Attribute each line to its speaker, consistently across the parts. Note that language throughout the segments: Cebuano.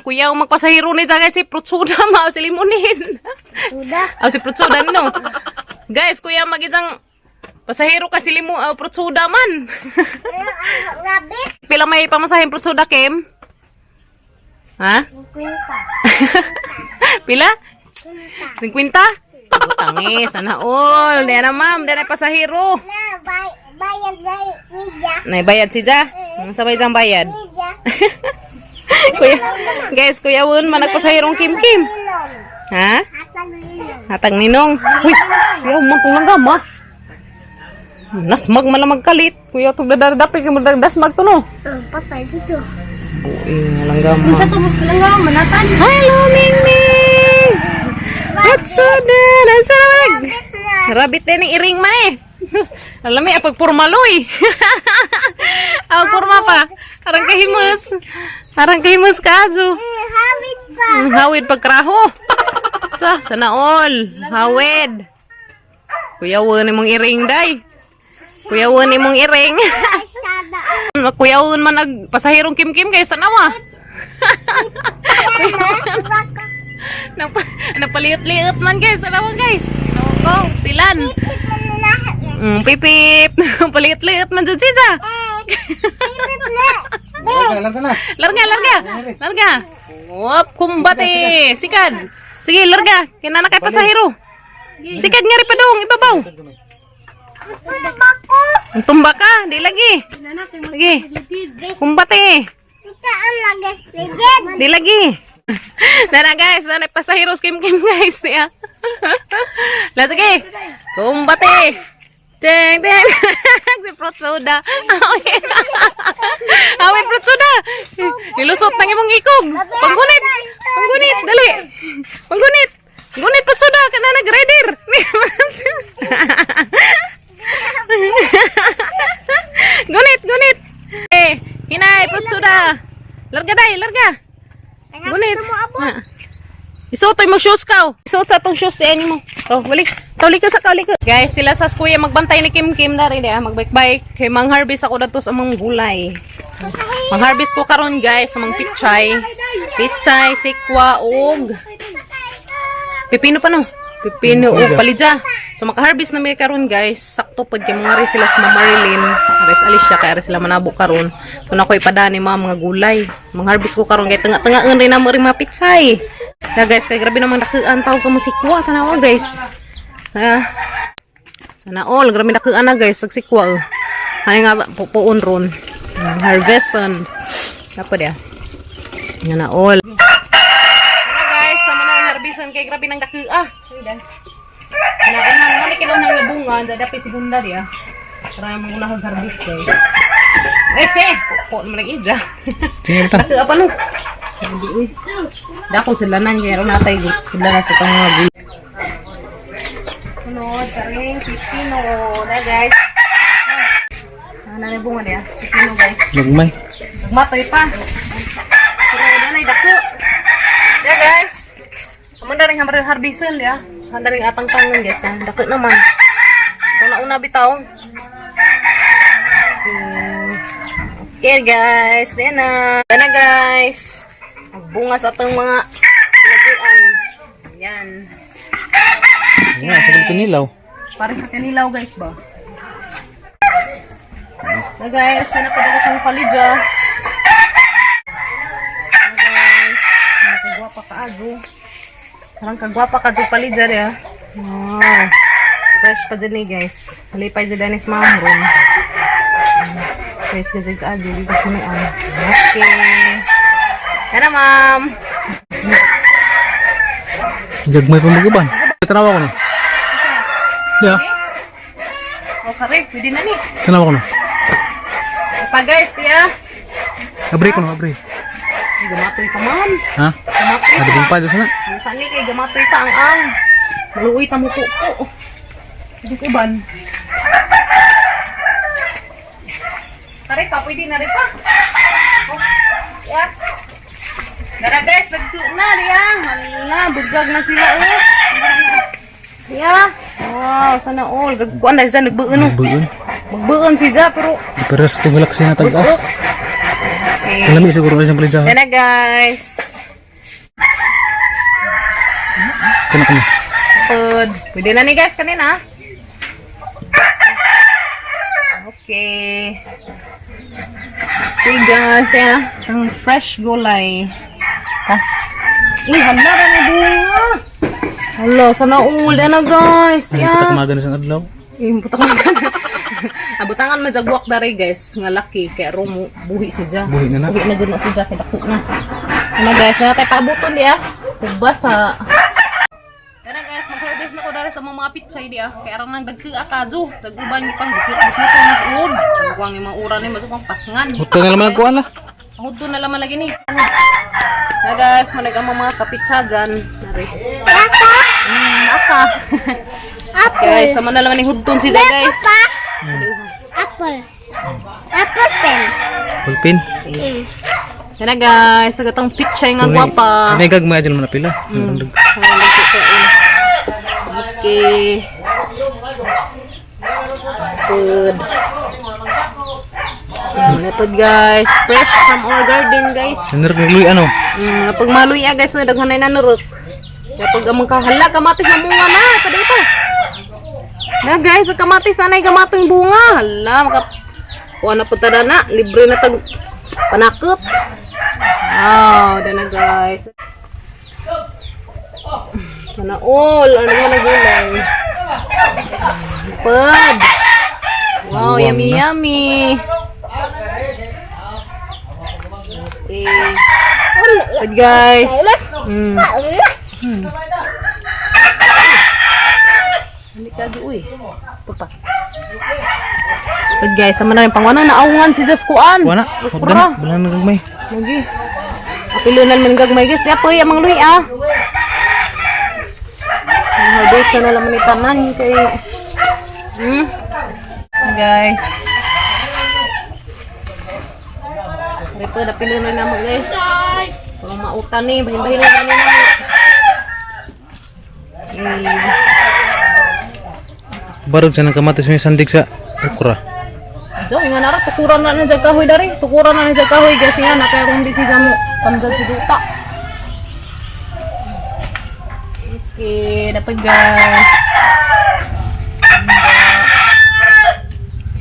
Speaker 1: Kuya, magpasahero ni guys si fruit soda ma si limonin.
Speaker 2: Suda.
Speaker 1: Ah, si fruit soda no. Guys, kuya magijang pasahero ka si limo fruit soda man.
Speaker 2: Rabbit.
Speaker 1: Pila may pamasahe fruit soda, Kim? Ha?
Speaker 2: Kwinta.
Speaker 1: Pila?
Speaker 2: Kwinta.
Speaker 1: 50? Butang eh, sana all. Di na ma'am, di na pasahero.
Speaker 2: Na, bayad na niya.
Speaker 1: Naibayad si Ja. Ang sabay jang bayad.
Speaker 2: Niya.
Speaker 1: Kuya, guys, kuya Wun, man nagpasahirong Kim Kim.
Speaker 2: Ilong.
Speaker 1: Ha?
Speaker 2: Hatag ilong.
Speaker 1: Hatag ninong. Uy, kuya, man tong langgam ah. Nasmag man lang magkalit. Kuya, tong dadardapik, dasmag to no.
Speaker 2: Patay dito.
Speaker 1: Buing nga langgam ah.
Speaker 2: Sa tubog langgam, manatan.
Speaker 1: Hello, Ming Ming! What's up, Dan? Ang sarap!
Speaker 2: Rabbit na.
Speaker 1: Rabbit din ang iring man eh. Alam mo, apag purmaloy. Ang purma pa. Arang kahimus. Arang kahimus ka, Ajo.
Speaker 2: Hawid pa.
Speaker 1: Hawid pagkraho. Sa, sana all. Hawid. Kuya, wala mong iring, day. Kuya, wala mong iring.
Speaker 2: Sada.
Speaker 1: Kuya, wala man nagpasahirong kim-kim, guys. Tanawa. Nagpaliit-liit man, guys. Tanawa, guys. Go, stilan. Pipip. Paliit-liit man dyan siya.
Speaker 3: Larga na.
Speaker 1: Larga, larga. Larga. Wop, kumbate. Sikad. Sige, larga. Kinana kay pasahero. Sikad nga rin pa dong, ibabaw.
Speaker 2: Tumba ko.
Speaker 1: Ang Tumba ka, di lagi. Sige. Kumbate.
Speaker 2: Saan lagi? Legend.
Speaker 1: Di lagi. Nana guys, nana pasahero kim kim guys niya. La sige. Kumbate. Teng teng. Si fruit soda. Awit fruit soda. Nilusot nang imong ikog. Panggunit. Panggunit, dali. Panggunit. Gunit fruit soda kana nag-rider. Gunit, gunit. Eh, hinay fruit soda. Larga dai, larga. Gunit. Ah. Isuotoy mo shoes ka. Isuot sa tong shoes di mo. Oh, balik. Tawli ka sa kauli ka. Guys, sila sa kuya magbantay ni Kim Kim na rin ah, magbike-bike. Kay mang harvest ako dadto sa mga gulay. Mang harvest ko karon guys sa mga pichay. Pichay, sikwa ug pipino pa no. Pipino ug palidya. So maka-harvest na may karon guys. Sakto pud kay mga sila sa Ma'am Marilyn. Ares Alicia kay ares sila manabo karon. So nako ipadani mga gulay. Mang-harvest ko karon kay tunga-tungaan rin namo rin mga pichay. Na guys, kay grabe naman dakuan tao sa musikwa tanawa guys. Na sana all grabe dakuan na guys sagsikwa. Oh. Ano nga ba pupuon ron. Harveston. Dapat ya. Nga na all. Ano guys, sama na ang harbisan kay grabe nang dakua. Kinaunan mo ni kinaunan nga bunga, dadapi segunda dia. Para mo una kag harvest guys. Ese, po naman nag ija.
Speaker 3: Tingnan ta.
Speaker 1: Dakua pa no. Hindi uy. Dako sila nan kay ron natay sila na sa tong mga gulay. Sunod, karing pipino. Na guys. Ah, na bunga dia. Pipino guys.
Speaker 3: Gagmay.
Speaker 1: Matoy pa. Pero danay dako. Ya guys. Amo na rin hamar harbison ya. Handa rin atang tangan guys kan. Dako naman. Ito na una bitaw. Okay guys, diyan na. Diyan na guys. Bunga sa atong mga laguan. Yan.
Speaker 3: Nga, sa kinilaw.
Speaker 1: Para sa kanilaw guys ba? Na guys, sana pa sa palidya. Na guys, ang kagwapa ka ago. Parang kagwapa ka dyan palidya niya. Wow. Fresh pa dyan eh guys. Halipay dyan Dennis ma'am ron. Fresh ka dyan ka ago. Dito sa may ang. Okay. Tara ma'am.
Speaker 3: Gagmay pa maguban. Tanawa ko na. Ya,
Speaker 1: O kare, pwede na ni.
Speaker 3: tanawa ko na.
Speaker 1: Pa guys, tiya.
Speaker 3: Abre ko na, abre.
Speaker 1: Gumatoy pa ma'am.
Speaker 3: Ha?
Speaker 1: Gumatoy
Speaker 3: Ada
Speaker 1: pa.
Speaker 3: bang pa dyan sana?
Speaker 1: Ang sani kay gamatoy pa ang. Maluoy ta mo po po. Dis uban. Tari pa, pwede na rin pa. Oh, yeah. Dara guys, nagsu na diya. Hala, bugag na sila eh. Diya. Wow, sana all. Gagkuan na siya, nagbuon. No.
Speaker 3: Buon.
Speaker 1: Magbuon siya, pero
Speaker 3: Pero sa tunggalak siya natag
Speaker 1: busok. Okay.
Speaker 3: Ang lami siguro na siyang paligid.
Speaker 1: Yan na, guys.
Speaker 3: Kana kana.
Speaker 1: Food. Pwede na ni, guys, kanina. Okay. Okay, guys. Yan. Ang fresh gulay. Ah. Uy, hala na ni bunga. Hala, sana all. Yan na, guys.
Speaker 3: Ay,
Speaker 1: Yan.
Speaker 3: patak maga na siyang adlaw.
Speaker 1: Eh, butangan. Abutangan man jagwak dere, guys, nga laki kay ro mo buhi si Ja.
Speaker 3: Buhi na na.
Speaker 1: Buhi na jud na si Ja kay dako na. Ano, guys, na tay paabuton di ah. Kubas sa. Tara, guys, mag-harvest na ko dere sa mga pichay di ah. Kay aron nang dagka kadyo. Sa uban ni pang gusot gusot na sa uod. Guwang yung mga ura ni masukang pasngan.
Speaker 3: Huto na naman ang kuan lah.
Speaker 1: Hudto na laman lagi ni. Na, guys, manag ang mga kapitsa dyan. Nari.
Speaker 2: Ako.
Speaker 1: Aka.
Speaker 2: Apple.
Speaker 1: Guys, sama na laman ni hudton si Ja, guys.
Speaker 2: Pa. Apple. Apple pen.
Speaker 3: Pulpin.
Speaker 1: Yan na, guys, sa gatang pichay nga gwapa.
Speaker 3: May gagmay adyo man na pila.
Speaker 1: Mm. Okay. Good. Lapod, guys. Fresh from our garden, guys.
Speaker 3: Nanurog nagluy ano.
Speaker 1: Pag maluya, guys, na daghanay na nurot. Kaya pag amang kahala, kamatis na bunga na. Kada ito. Na, guys, ang kamatis, anay kamatong bunga. Hala, maka kuha na po tada na. Libre na tag panakot. Wow, dana, guys. Sana all. Ano nga na gulay. Pad. Wow,
Speaker 3: Buwang
Speaker 1: yummy,
Speaker 3: na.
Speaker 1: Yummy. Okay. Good, guys. Hindi ka uy. Papa. Good, guys, sama na yung pangwanang naungan si Jaskuan.
Speaker 3: Kuan na. Huto na. Bulan na gagmay.
Speaker 1: Lagi. Apilunan man gagmay, guys. Di apoy amang luy ah. Ang harvest na naman ni tanan kay. Guys. Repo na pilunan na mo, guys. Kung mautan ni, bahin-bahin na ni namo.
Speaker 3: Barog sa nang kamatis may sandig sa okra.
Speaker 1: Jo, nga nara tukuran na na jag kahoy dari. Tukuran na na jag kahoy, guys, nga na kay di siya mo samjad si duta. Okay, dapat, guys.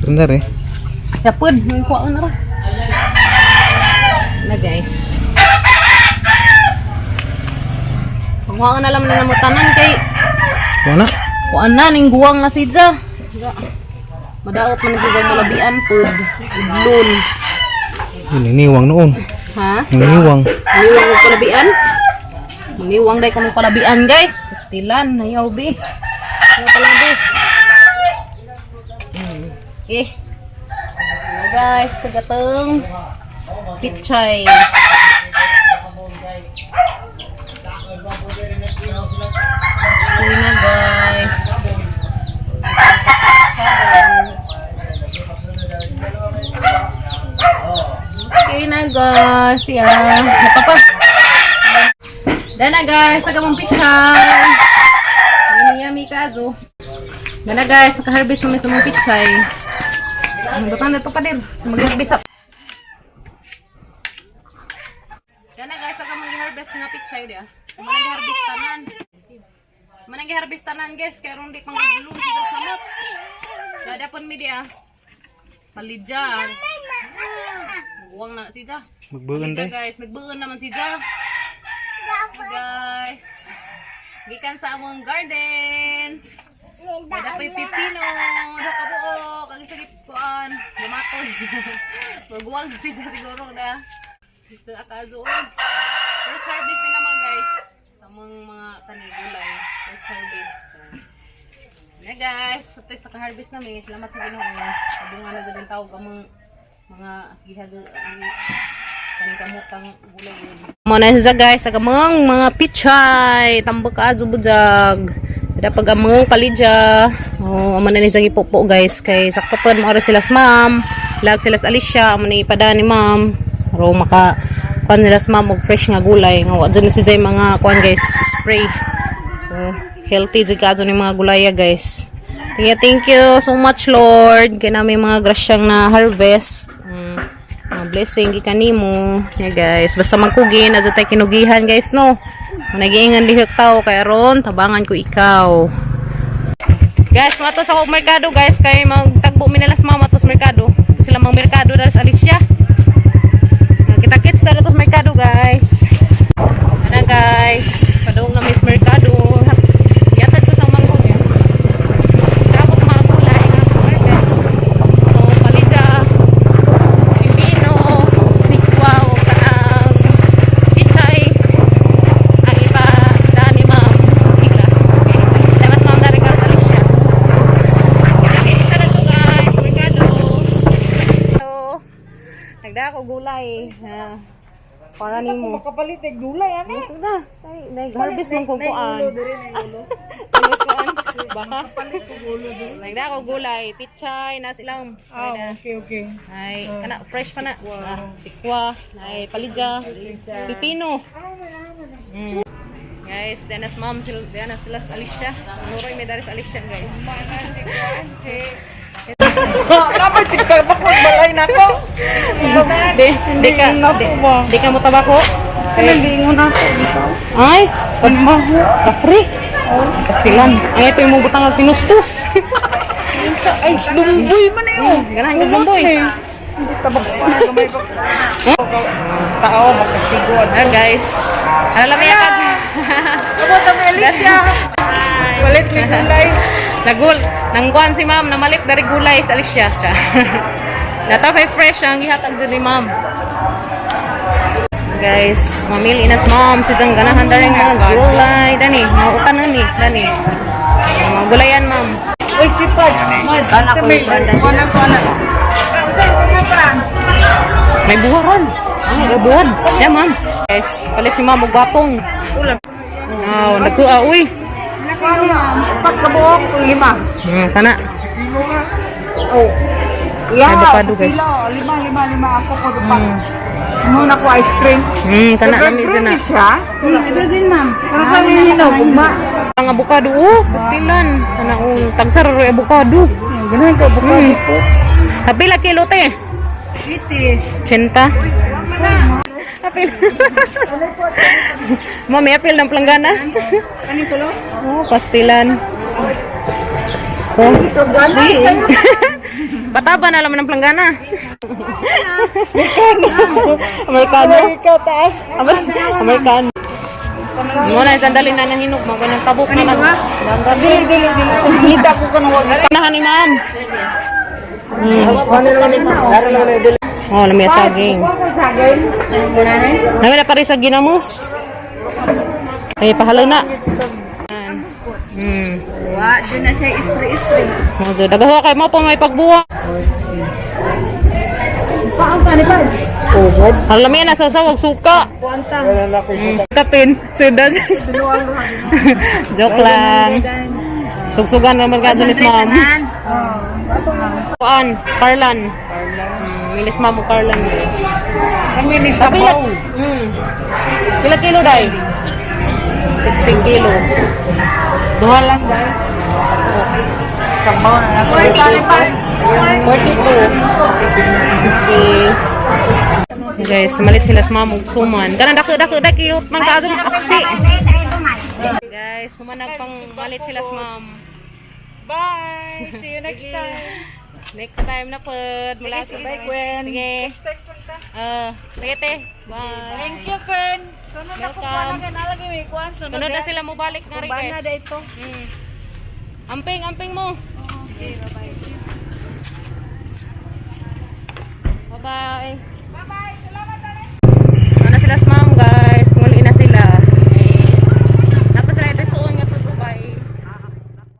Speaker 3: Rundar eh.
Speaker 1: Yapod, may kuha na ra. Na, guys. Kuha na lang na mo tanan kay
Speaker 3: Kuan na.
Speaker 1: kuha na ning guwang na sidja. Madaot man si siya malabian pod. Udlon.
Speaker 3: Yun, niwang noon.
Speaker 1: Ha?
Speaker 3: Niwang.
Speaker 1: Niwang og palabian. Niwang day kamo palabian, guys. Pastilan, ayaw bi. Ayaw palabi. Eh. Ano, guys, sa gatong pichay. Okay na, guys. Okay na, guys. Yeah. Ito pa. Dana, guys, sa gamong pichay. Yummy yummy kazo. Dana, guys, naka-harvest naman sa mga pichay. Ang na ito pa din. Mag-harvest up. Dana, guys, sa gamong i-harvest nga pichay dia. Manang harvest tanan. Manang harvest tanan, guys, kay ron di pang idlong sa samot. Dada pon mi dia. Palidyan. Buwang na si Ja.
Speaker 3: Magbugan
Speaker 1: Palidya,
Speaker 3: day.
Speaker 1: guys, nagbuon naman si Ja. Guys, gikan sa among garden. Wala pa'y pipino. Duha ka buok. Ang isa kuan. Lumatoy. Maguwang si Ja siguro na. Ito akazo. First harvest ni naman, guys. Sa among mga kanigulay. First harvest. So, na, guys, at least naka-harvest namin. Salamat sa Ginoo. Sabungan na dyan tawag among mga gihag kaning kamutang gulay yun. Mo na siya, guys, sa kamang mga pichay, tambak ka bujag. Ada pag among palidya. Oh, amo na ni siyang ipopo, guys, kay sakto pod mo oras sila sa ma'am. Lag sila sa Alicia, amo ni ipada ni ma'am. Ro maka kuan nila sa ma'am og fresh nga gulay nga wa dyan si jay mga kuan, guys, spray. So, healthy jud kaadto ni mga gulaya, guys. Kaya thank you so much, Lord, kay nami mga grasyang na harvest. Mga Blessing gikan nimo. Yeah, guys, basta magkugi na tay kinugihan, guys, no. Nagiingan lihok tao kay aron tabangan ko ikaw. Guys, mato sa akong merkado, guys, kay magtagbo minalas mama to sa merkado. Sila mang merkado dahil sa Alicia. Kita-kits na to sa merkado, guys. Ana, guys, padung na mis merkado. Yatad ko sa manghong yan. Tapos mga gulay, mga harvest. So, palida, pipino, sikwa, o kaang pichay. Ang iba, dani ma'am, sila. Okay. Tapos ma'am, dari ka sa Alicia. Kita-kits na to, guys, merkado. So, nagda ako gulay. Ah, para nimo.
Speaker 4: Makapalit ay gulay ani.
Speaker 1: Sudah, ay, nag-harvest man kung kuan. Harvest kuan. Baka. Nagda ako gulay, pichay, nas ilang.
Speaker 4: Ah, okay.
Speaker 1: Ay, kana fresh pa na. Ah, sikwa, ay palidya, pipino. Guys, diyan na ma'am, sila, diyan na sila sa Alicia. Nuroy may dari sa Alicia, guys.
Speaker 4: Dapat tigtabak magbalay na ko.
Speaker 1: Di, di ka, di, di ka mo tabako.
Speaker 4: Kanang giingon ako dito.
Speaker 1: Ay, pagmaho, kapri. Kapilan. Ay, ito yung mga butang ang pinustos.
Speaker 4: Ay, lumboy man eh, oh.
Speaker 1: Ganahan ka lumboy.
Speaker 4: Hindi tabak pa gamay ko. Tao makasigod.
Speaker 1: Ayan, guys. Alam niya ka.
Speaker 4: Amo ta mi Alicia. Palit ni gulay.
Speaker 1: Nagul, nangguan si ma'am, namalit dari gulay sa Alicia. Natapay fresh ang gihatag dun ni ma'am. Guys, mamili na si ma'am. Si Jang ganahan dari mga gulay. Dani, mga utan na ni. Dani. Mga gulayan, ma'am.
Speaker 4: Uy, sipad. Anak ko. Kuana kuana.
Speaker 1: May buharon. Ay, may buwan. Yeah, ma'am. Guys, palit si ma'am og gwapong. Oh, nagkuha, uy.
Speaker 4: Pagkabuok, lima.
Speaker 1: Kana.
Speaker 4: Oh. Yeah,
Speaker 1: Avocado,
Speaker 4: sa
Speaker 1: guys.
Speaker 4: kilo. Lima, lima, lima ako ko pa. Muna ko ice cream.
Speaker 1: Kana lami
Speaker 4: Evergreen
Speaker 1: na.
Speaker 4: siya.
Speaker 2: Evergreen, ma'am.
Speaker 4: Pero sa hinog, ugma.
Speaker 1: Ang avocado, oh, pastilan. Kana oh, tagsar ro avocado.
Speaker 4: Ganun ka, avocado po.
Speaker 1: Kapila kilo te?
Speaker 4: 80.
Speaker 1: 80. Apil. Mami, apil ng planggana.
Speaker 4: Kanin tulo?
Speaker 1: Oh, pastilan. Oh.
Speaker 4: Ito, gana.
Speaker 1: Pataba na laman ng planggana. Amerikano.
Speaker 4: Ikaw, taas.
Speaker 1: Amerikano. Muna, sandali na nang hinog. Mga ng tabok na lang.
Speaker 4: Dili, dili, dili. Hita ko kanong wag.
Speaker 1: Panahan ni ma'am. Oh, lami saging. Nami na pare sa ginamos. Ay, pahalaw na.
Speaker 4: Wa, dyan na siya istri-istri.
Speaker 1: Mga dagaho kay mo pa may pagbuwa.
Speaker 4: Ubod.
Speaker 1: Ang lami na sa sawag suka.
Speaker 4: Kuanta.
Speaker 1: Kapin, sudan. Joke lang. Sugsugan naman ka dun is ma'am. Kuan, Carlan. Milis ma'am o Carlan, guys.
Speaker 4: Kami ni sa
Speaker 1: Pila, Pila kilo, day? 16 kilo.
Speaker 4: Duha lang, guys. Sabaw na ako.
Speaker 1: 42. Okay. Guys, malit sila sa ma'am og suman. Kanang dako dako dako cute man ka aksi. Guys, sumanag pang malit sila sa ma'am.
Speaker 4: Bye! See you next time.
Speaker 1: Next time na pod. Mula sa
Speaker 4: Bye, Gwen.
Speaker 1: Sige.
Speaker 4: Text lang ta.
Speaker 1: Ah, sige te. Bye.
Speaker 4: Thank you, Gwen. Sunod na ko
Speaker 1: Welcome.
Speaker 4: kuha na kay nalagi may kuan. Sunod,
Speaker 1: Sunod na sila mo balik nga rin,
Speaker 4: Bana
Speaker 1: guys.
Speaker 4: na ito.
Speaker 1: Amping, amping mo.
Speaker 4: Sige, bye-bye.
Speaker 1: Bye-bye.